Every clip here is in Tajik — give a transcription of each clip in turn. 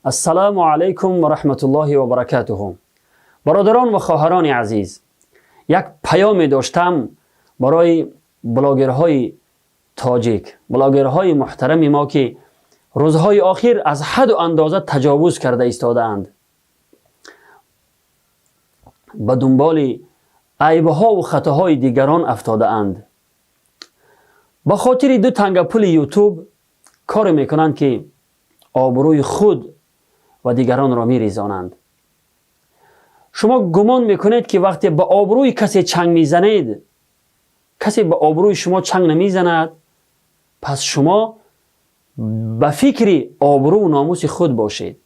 Ассалому алайкум ва раҳматуллоҳи ва баракатуҳу. Бародарон ва хоҳарони азиз, як паёме доштам барои блогерҳои тоҷик, блогерҳои муҳтарами мо, ки рӯзҳои охир аз ҳаду андоза таҷовуз карда истодаанд, ба дунболи айбҳову хатоҳои дигарон афтодаанд, ба хотири ду танга пули Ютуб коре мекунанд, ки обрӯи худ ва дигаронро мерезонанд. Шумо гумон мекунед, ки вақте ба обрӯи касе чанг мезанед, касе ба обрӯи шумо чанг намезанад? Пас шумо ба фикри обрӯу номуси худ бошед.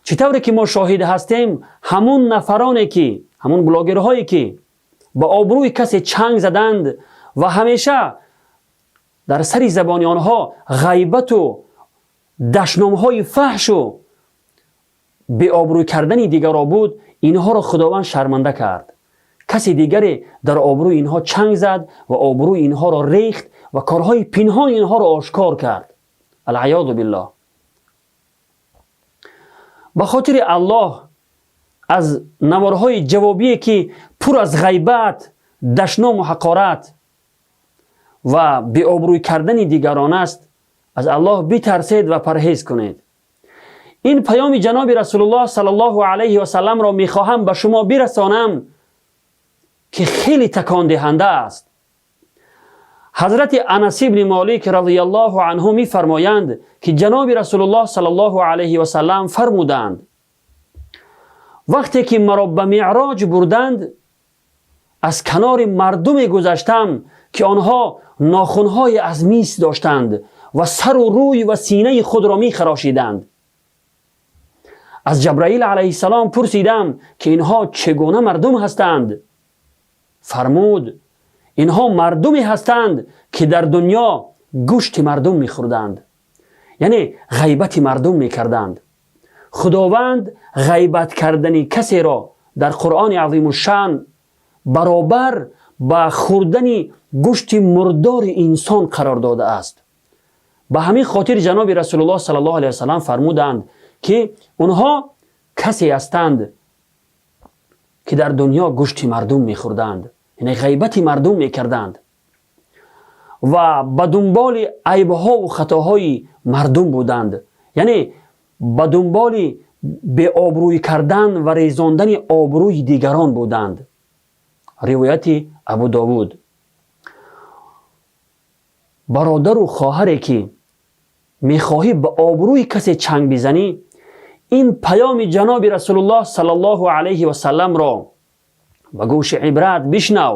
Чӣ тавре ки мо шоҳид ҳастем, ҳамун нафароне ки, ҳамун блогерҳое ки ба обрӯи касе чанг заданд ва ҳамеша дар сари забони онҳо ғайбату дашномҳои фаҳшу беобрӯй кардани дигарро буд, инҳоро Худованд шарманда кард. Касе дигаре дар обрӯи инҳо чанг зад ва обрӯи инҳоро рехт ва корҳои пинҳони инҳоро ошкор кард. Алъаёзу биллоҳ. Ба хотири Аллоҳ, аз наворҳои ҷавобие, ки пур аз ғайбат, дашному ҳақорат ва беобрӯй кардани дигарон аст, аз Аллоҳ битарсед ва парҳез кунед. Ин паёми ҷаноби Расулуллоҳ саллаллоҳу алайҳи васалламро мехоҳам ба шумо бирасонам, ки хеле такондиҳанда аст. Ҳазрати Анас ибни Молик разияллоҳу анҳу мефармоянд, ки ҷаноби Расулуллоҳ саллаллоҳу алайҳи васаллам фармуданд: «Вақте ки маро ба Меъроҷ бурданд, аз канори мардуме гузаштам, ки онҳо нохунҳои аз мис доштанд ва сару рӯй ва синаи худро мехарошиданд. Аз Ҷабраил алайҳиссалом пурсидам, ки инҳо чӣ гуна мардум ҳастанд? Фармуд: инҳо мардуме ҳастанд, ки дар дунё гӯшти мардум мехӯрданд, яъне ғайбати мардум мекарданд. Худованд ғайбат кардани касеро дар Қуръони азимушшаън баробар ба хӯрдани гӯшти мурдори инсон қарор додааст. Ба ҳамин хотир ҷаноби Расулуллоҳ саллаллоҳу алайҳи васаллам фармуданд, ки онҳо касе ҳастанд, ки дар дунё гӯшти мардум мехӯрданд, яъне ғайбати мардум мекарданд ва ба дунболи айбҳову хатоҳои мардум буданд, яъне ба дунболи беобрӯй кардан ва резондани обрӯи дигарон буданд». Ривояти Абу Довуд. Бародару хоҳаре, ки мехоҳӣ ба обрӯи касе чанг бизанӣ, ин паёми ҷаноби Расулуллоҳ саллаллоҳу алайҳи васалламро ба гӯши ибрат бишнав.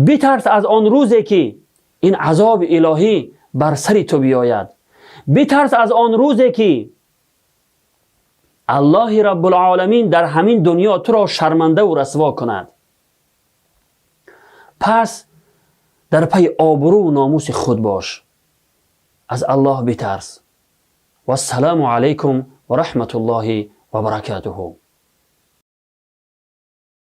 Битарс аз он рӯзе, ки ин азоби илоҳӣ бар сари ту биёяд. Битарс аз он рӯзе, ки Аллоҳи Раббулоламин дар ҳамин дунё туро шармандаву расво кунад. Пас дар пайи обрӯву номуси худ бош, аз Аллоҳ битарс. Вассалому алайкум ва раҳматуллоҳи ва баракатуҳу.